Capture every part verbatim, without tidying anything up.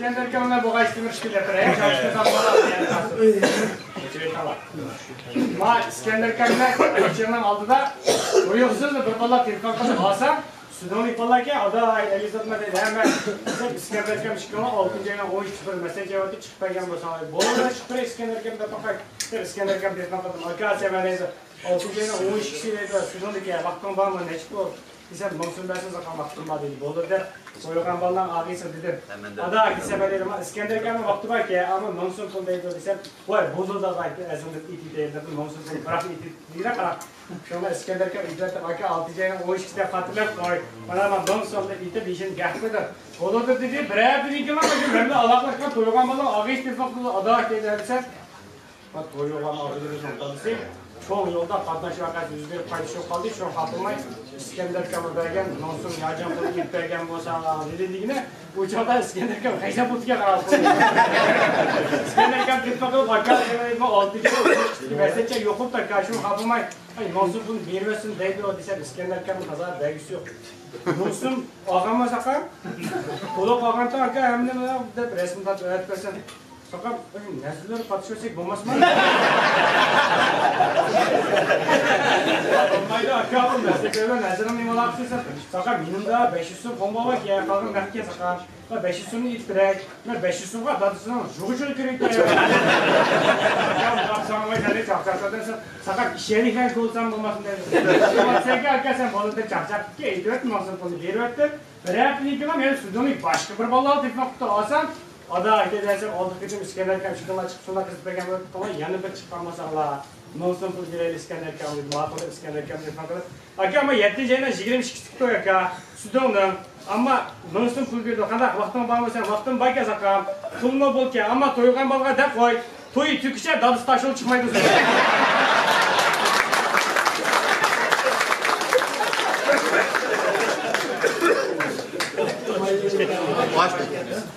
ئىسكەندەر ئاكام بىلەن بولغان ئىشتىن بىر ئىككى گەپ بېرەي. ما ئىسكەندەر ئاكام بىلەن ئۆينىڭ ئالدىدا تۇيۇقسىز بىر بالا تېلېفون قىلىپ ئالسام، سۈدۈڭلۈك بالا ئىكەن، ئادا ئەلىزاتما دەيدۇ. ھە، مەن دېسەم، ئىسكەندەر ئاكام ئىككىڭلار ئالتىنچى ئاينىڭ ئون ئىككىسى بىر مەسساج يازىۋاتىدۇ، چىقىپ بەرگەن بولساڭلار. بولدى، چىقىپ بېرەي ئىسكەندەر ئاكام دەپ باقاي. دەپ ئىسكەندەر ئاكام تېلېفون قىلدىم. ئاكا، سەن مەن دەيدۇ، ئالتىنچى ئاينىڭ ئون ئىككىسى دەيدۇ، سۈدۈڭلۈك ۋاقتىڭ بارمۇ، نەچچە پۇل؟ دېسەم، مىڭ سوم بەرسىڭىز ئاكام ۋاقتىم بار دېدى. بولدى دەپ قويغان بالىنىڭ ئاغىسى دېدىم. ئادا، ئاكا، سەن مەن دەيدۇ، ئىسكەندەر ئاكامنىڭ ۋاقتى باركەن، ئەمما مىڭ سوم پۇل دەيدۇ دېسەم، ۋاي، بولدى دادا، ئاكا، ئەزىمدىن ئېيتىپ دەيدۇ، مىڭ سوم پۇل بىراق ئېيتىپ دېدى قاراپ. شۇڭا ئىسكەندەر ئاكام ئېيتىۋەتتىم، ئاكا، ئالتىنچى ئاينىڭ ئون ئىككىسىدە خاتىرىلەپ قوي. مانا مەن مىڭ سوم دەپ ئېيتىپ، بېشىنى گەپ قىلدىم. بولدى دېدى، بىرەر كۈندىن كېيىن مانا شۇ مەن ئالاقىلاشقان تۇرغان بالىنىڭ ئاغىسى تېلېفون قىلدى، ئادا، ئاكا دەيدۇ دېسەم، تۇيۇلغان ئابىدىمىزنىڭ دادىسى چوڭ يولدا قاتناش ۋەقەسى يۈز بېرىپ قايتىش بولۇپ قالدى. شۇڭا خاپىماي ئىسكەندەر ئاكامغا بەرگەن مىڭ سوم ياجان پۇلنى ئېلىپ بەرگەن بولساڭلار دېدى دېگىنە. ئۇ چاغدا ئىسكەندەر ئاكام غەزەپ بولۇپتىكەن قاراپ. ئىسكەندەر ئاكام كېتىپ قېلىپ، ئاكا، ئالتە كىلو مەسەلچە يوقۇپتۇ ئاكا، شۇڭا خاپىماي، ئاي، مىڭ سوم پۇلنى بېرىۋەتسۇن دەيدۇ دېسەم، ئىسكەندەر ئاكام تازا بەرگۈسى يوق. مىڭ سوم ئالغانما ساقا؟ تولۇق ئالغانتىڭ ئاكا، ھەممىنى دەپ رەسىم تارتىپ ئەۋەتىپ بەرسەم. ساقام، ئۆي نەزىرلىرى پاتىشىۋەتسەك بولماسمۇ؟ بولمايدۇ، ئاكا، بۇ نەزىرلەر نەزىرىڭ نېمە ئالاقىسى؟ ساقام، يېنىمدا بەش يۈز سوم قوڭ بار ئىكەن، قالغىنى نەقكەن ساقام. بەش يۈز سومنى ئېيتىپ بېرەي. مەن بەش يۈز سومغا دادىسىنىڭ جۇغۇچىنى كۆرۈپ بېرەي. ئاكام، ساقام، ئىشەنمىگەن كۆرسەم بولماسمۇ دەيدۇ. سەنگە ئاكا، سەن بالىدىن چاقچاقتىكى ئېيتىۋەتتىم، ماڭسىڭ پۇلنى بېرىۋەتتىم. بىرەر پېتى كېلىڭ، يەنە سۈدۈڭلۈك باشقا بىر بالىلار تېپىپ قىپتۇ. ئالسام، ئادا، ئاكا دەيسەن، ئالدى قېتىم ئىسكەندەر ئاكام ئىككىڭلار چىقىپ شۇنداق قىزىپ بەرگەن بولۇپ قالغان، يەنە بىر چىققان بولساڭلار، مىڭ سوم پۇل بېرەيلى ئىسكەندەر ئاكام دېدى. ماقۇل دەپ ئىسكەندەر ئاكام تېلېفون قىلىپ، ئاكا، ئەمما يەتتىنچى ئاينىڭ يىگىرمە ئىككىسى توي ئاكا، سۈدۈڭنىڭ. ئەمما مىڭ سوم پۇل بېرىدۇ. قانداق، ۋاقتىڭ بارمۇ سەن؟ ۋاقتىم بار ئىكەن ساقام. پۇلمۇ بولكەن، ئەمما تويغان بالىغا دەپ قوي. توي تۈگىگىچە دادىسى تاشيول چىقمايدۇ. باش،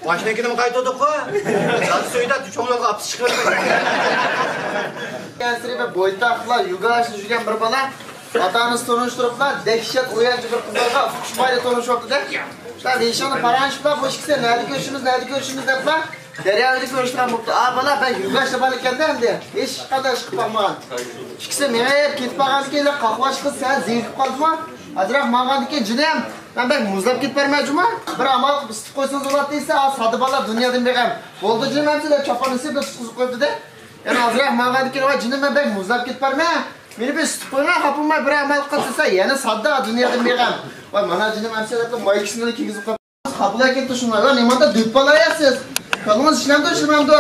باشتىن كېلىپ قايتىدۇققۇ. دادىسى ئۆيدە چوڭ يولغا ئاپىسى چىقىۋەتمەيدۇ. كەنسىرى بىر بويتاقلار يۇگاشلىشىپ يۈرگەن بىر بالا ئاتا-ئانىسى تونۇشتۇرۇپلا، دەھشەت ئويۇنچى بىر قىزلارغا ئۇقۇشمايدۇ تونۇشۇۋاپتۇ-دە. شۇلار ھېشىڭنى پاراڭلىشىپلا، بۇ ئىككىسى نەدە كۆرۈشىمىز، نەدە كۆرۈشىمىز دەپلا، دەريا بويىدا كۆرۈشىدىغان بوپتۇ. ئا بالا، بەك يۈگاشلا بالا ئىكەن-دە ئەمدى. ھېچقانداق ئىش قىلىپ باقمىغان. ئىككىسى مېڭىپ كېتىپ قالغاندىكىن، قاقۋاچلىقى سەل زېرىكىپ قالدىمۇ؟ ئازراق ماڭغاندىكىن، جېنىم، مەن بەك مۇزلاپ كېتىپ بارىمەن جۇما. بىر ئامال قىلىپ ئىسسىتىپ قويسىڭىز بولاتتى دېسە، ئا ساددا بالا دۇنيادىن بېغەم. بولدى جېنىم ئەمسە دەپ چاپاننى سىيىپ تۇتقۇزۇپ قويۇپتۇ-دە. يەنە ئازراق ماڭغاندىكىن، ۋاي جېنىم، مەن بەك مۇزلاپ كېتىپ بارىمەن. مېنى بىر ئىسسىتىپ قويۇڭ، خاپىماي بىر ئامال قىل دېسە، يەنە ساددا دۇنيادىن بېغەم. ۋاي مانا جېنىم ئەمسە دەپلا مايكىسىنى كىيگۈزۈپ قويۇپ. خاپىلا كەتتى شۇڭلار. ۋاي نېمانداق دۆت بالا يا سىز؟ كاللىڭىز ئىشلەمدۇ، ئىشلىمەمدۇ؟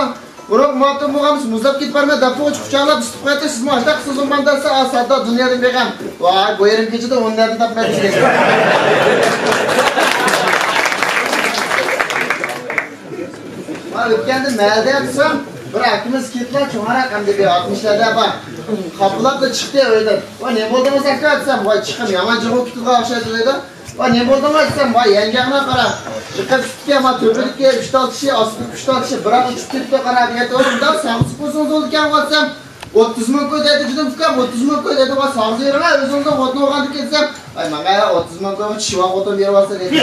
ئۇرۇق مۇۋاپىق بولغان مۇزلاپ كېتىپ بارىمەن دەپ قويغۇچە قۇچاقلاپ ئىسسىتىپ قوياتتى، سىزمۇ ئاشۇنداق قىلسىڭىز بولمامدۇ دېسە، ئا ساددا دۇنيادىن بېغەم. ۋاي بۇ يېرىم كېچىدە ئۇنى نەدىن تاپىمەن دېگەن. مانا ئۆتكەندە مەھەلدە ياتسام، بىر ئاكىمىز كېلىپلا، چوڭراق ئەمدى بىر ئاتمىشلاردا بار. خاپىلاپلا چىقتى ئۆيدىن. ۋاي نېمە بولدىڭىز ئاكا دېسەم، ۋاي چىقىم يامان جىغۇ كېتىدىغان ئوخشايدۇ دەيدۇ. ۋاي نېمە بولدىڭىز دېسەم، ۋاي يەڭگەڭنى قارا. جىققا تۇتتىكەن، مانا تۆپىدىكى ئۈچ تال چىشى، ئاستىدىكى ئۈچ تال چىشى، بىراق ئۇچۇپ كېتىپتۇ قارا دېگەن. ئۇ مۇنداق ساڭزىپ قويسىڭىز بولىدىكەن دېسەم، ئوتتۇز مىڭ كوي دەيدۇ جېنىم ئۇكام، ئوتتۇز مىڭ كوي دەيدۇ. ۋاي ساڭزا يۈرمە، ئۆزۈڭدىن ئوتنى ئۇرغاندىكىن دېسەم، ۋاي ماڭا ئوتتۇز مىڭ كوي چىۋا خوتۇن بېرىۋالسا دەيدۇ.